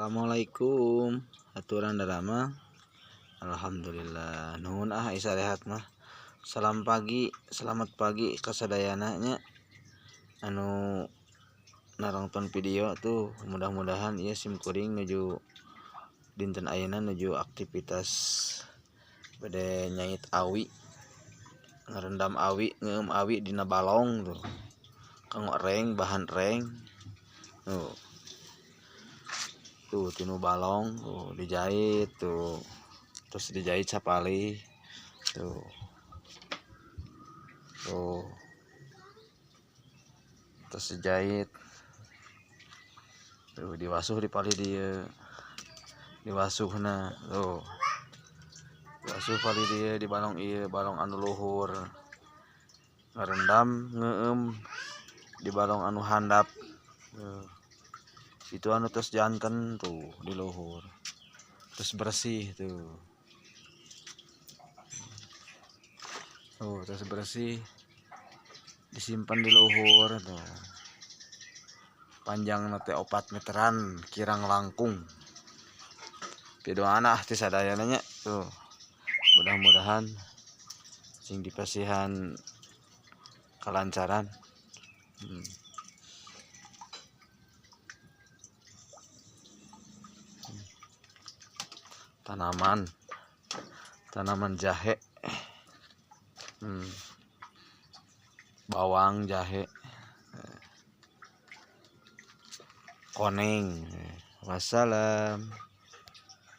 Assalamualaikum. Aturan darama. Alhamdulillah. Nuhun ah isa rehat mah. Salam pagi, selamat pagi kasadayana nya. Anu narongton video tuh mudah-mudahan ieu sim kuring nuju dinten ayeuna nuju aktivitas bade nyait awi, ngerendam awi, ngeum awi dina balong tuh. Kanggo reng, bahan reng. Tuh. Tuh tinu balong tuh dijahit tuh. Terus dijahit sapalih tuh. Tuh. Terus dijahit. Tuh diwasuh di palih dieu. Diwasuhna tuh. Diwasuh palih dieu di balong ieu, balong anu luhur. Ngerendam ngeum di balong anu handap. Tuh. Itu anu terus janten tuh di luhur. Terus bersih tuh. Tuh terus bersih disimpan di luhur tuh. Panjang teh 4 meteran kirang langkung. Pidoana teh sadayana nya tuh. Mudah-mudahan sing dipasihan kelancaran. Tanaman, tanaman jahe, bawang jahe, koneng. Wassalam.